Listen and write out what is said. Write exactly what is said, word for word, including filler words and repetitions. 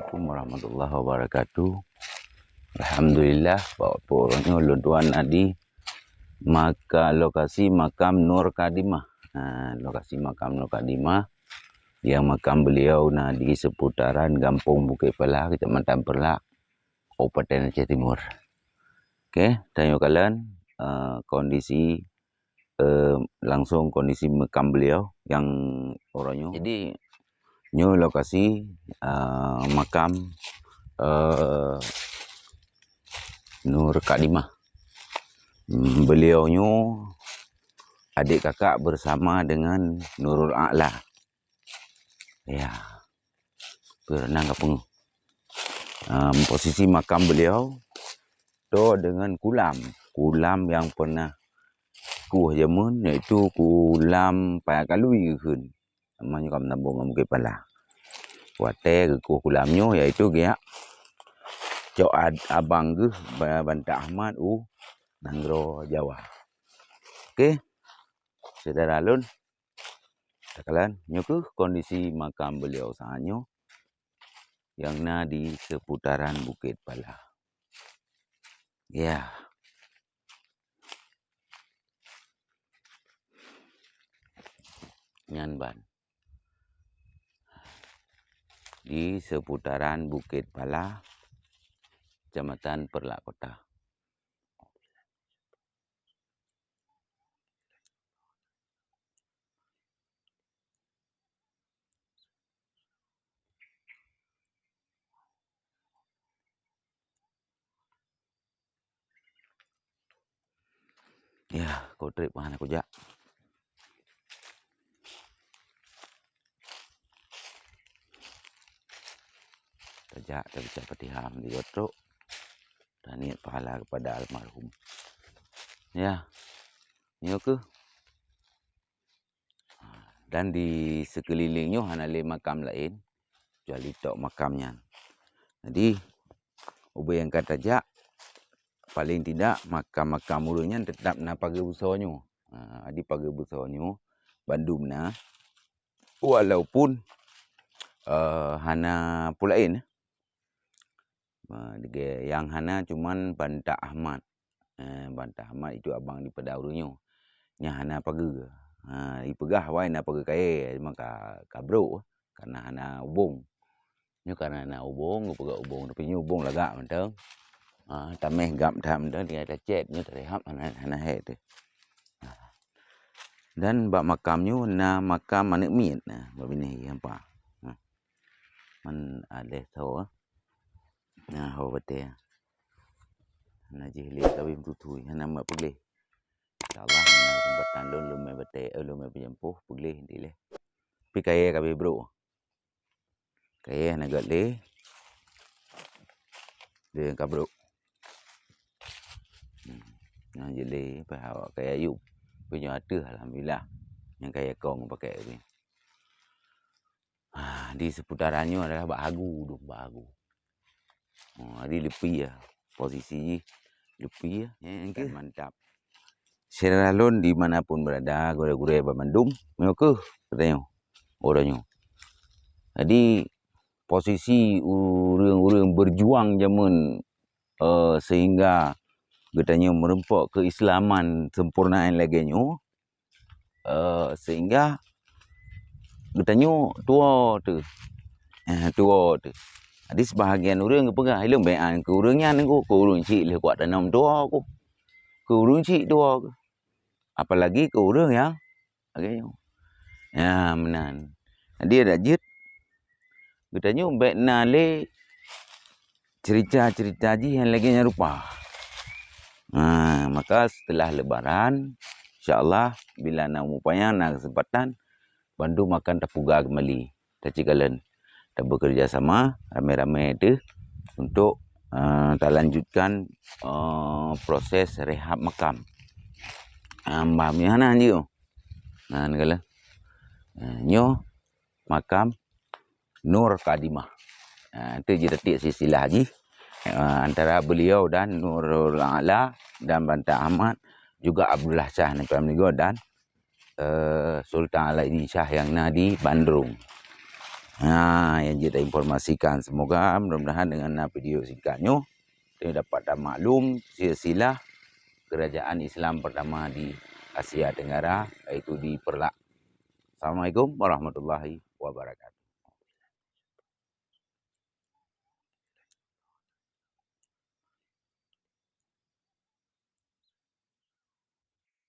Assalamualaikum warahmatullahi wabarakatuh. Alhamdulillah, bak uroe nyoe lôn tuan na di maka-, lokasi makam Nur Kadimah. Ha, lokasi makam Nur Kadimah, yang makam beliau na di seputaran Gampông Bukit Pala, Kecamatan Peureulak, Kabupaten Aceh Timur. Okey, tanyoe kalon, eh, kondisi, eh, langsung kondisi makam beliau yang uroe nyoe. Jadi, nyoe lokasi, eh, makam, eh, Nur Kadimah. Hmm, beliau nyoe adik kakak bersama dengan Nurul A'la. Ya. Peureunang ka peungeuh. Em, posisi makam beliau toe deungon kulam. Kulam nyang pernah kuh jameun, yaitu kulam Paya Kalui geukheun. Nama nyoe ka meusambông ngon Bukit Pala. Watèe geukuh kulam nyoe, yaitu geujak cok ad-, abang geuh Ba-, Banta Ahmad u nanggroe Jawa. Okey. Syedara lôn, takalon, nyoe keuh kondisi makam beliau saat nyoe nyang na di seputaran Bukit Pala. Ya. Nyan ban. Di seputaran Bukit Pala, Kecamatan Peureulak Kota. Ya, keu trép hana kujak. Tajak, tabaca Fatihah di gotrok. Taniet pahala kepada almarhum. Ya, nyoe keuh. Dan di sekelilingnya hana lé makam laén, kecuali tok makam nyan. Jadi, ubé nyang ka tajak, paling tidak makam-makam ureuëng nyan tetap na pageue beusoe nyoe. Ha, jadi pageue beusoe nyoe bandum na, walaupun, eh, hana peulaén. Ha, lagée nyang hana cuman Banta Ahmad. Eh, Banta Ahmad itu abang di pada ureuëng nyoe. Nyang hana pageue. Ha, ipeugah wai na pageue kayée, maka ka brok, karena hana ubong. Nyoe karena hana ubong, geupeugah ubong, tapi nyoe ubong lagak mantong. Ha, tameh gab that mantong, tinggai tacet, nyoe tarehab hana, hana hék teuh. Ha. Dan bak makam nyoe na makam aneuëk miet, na, bak binéh hampa. Ha. Man adeh tho. Na ho batée. Hana jih lé ka beumeututui, hana mat peugleh. Insya Allah, na keuseumpatan lôn, lôn mé batée, eh, lôn mé peujampôh, peugleh dilée. Tapi kayée ka beubrok. Kayée hana gét lé. Lé ka brok. Hmm. Nyan jih lé, pih awak kayée ayub. Pih nyoe ateueh, alhamdulillah. Nyang kayée kong pakai pih. Ha, di seputaran nyoe adalah bak hagu dum, bak hagu. Ha, jadi leupie ya. Posisi jih leupie ya. Eh, engkeh. Mantap. Syedara lôn di mana pun berada, gurée-gurée banmandum, nyoe keuh geutanyoe, uroe nyoe. Jadi, posisi ureuëng-ureuëng berjuang jameun, eh, sehingga geutanyoe meureumpok keuislaman sempurna lagée nyoe, eh, sehingga geutanyoe tuwoe teuh. Eh, tuwoe teuh. Jadi, sebahagian ureuëng geupeugah, "Ilôn bék an keu ureuëng nyan, keu ureuëng chik lheueh kuat tanom tuwoe ku. Keu ureuëng chik tuwoe ku." Apalagi keu ureuëng nyang lagée nyoe. Ya, meunan. Jadi, adak jeuet, geutanyoe bék na lé cerita-cerita jih nyang lagée nyan rupa. Ha, maka setelah Lebaran, insya Allah, bila na umu panyang, na keuseumpatan, bandum akan tapuga keumbali. Tacikalon, tabeukeureuja sama ramé-ramé teuh untuk, eh, talanjutkan, eh, proses rehab makam. Ah, mbah meuhana jih. Nah, ni kala. Eh, nyoe makam Nur Kadimah. Ah, tu jih tatiek silsilah jih. Ah, antara beliau dan Nurul A'la dan Banta Ahmad, juga Abdullah Syah Nanggroe dan eh, Sultan Alaidin Syah nyang na di Bandrung. Ha, nyang jeuet tainformasikan. Semoga mudah-mudahan dengan na video singkat nyoe, kita dapat tamaklum silsilah kerajaan Islam pertama di Asia Tenggara, yaitu di Perlak. Assalamualaikum warahmatullahi wabarakatuh.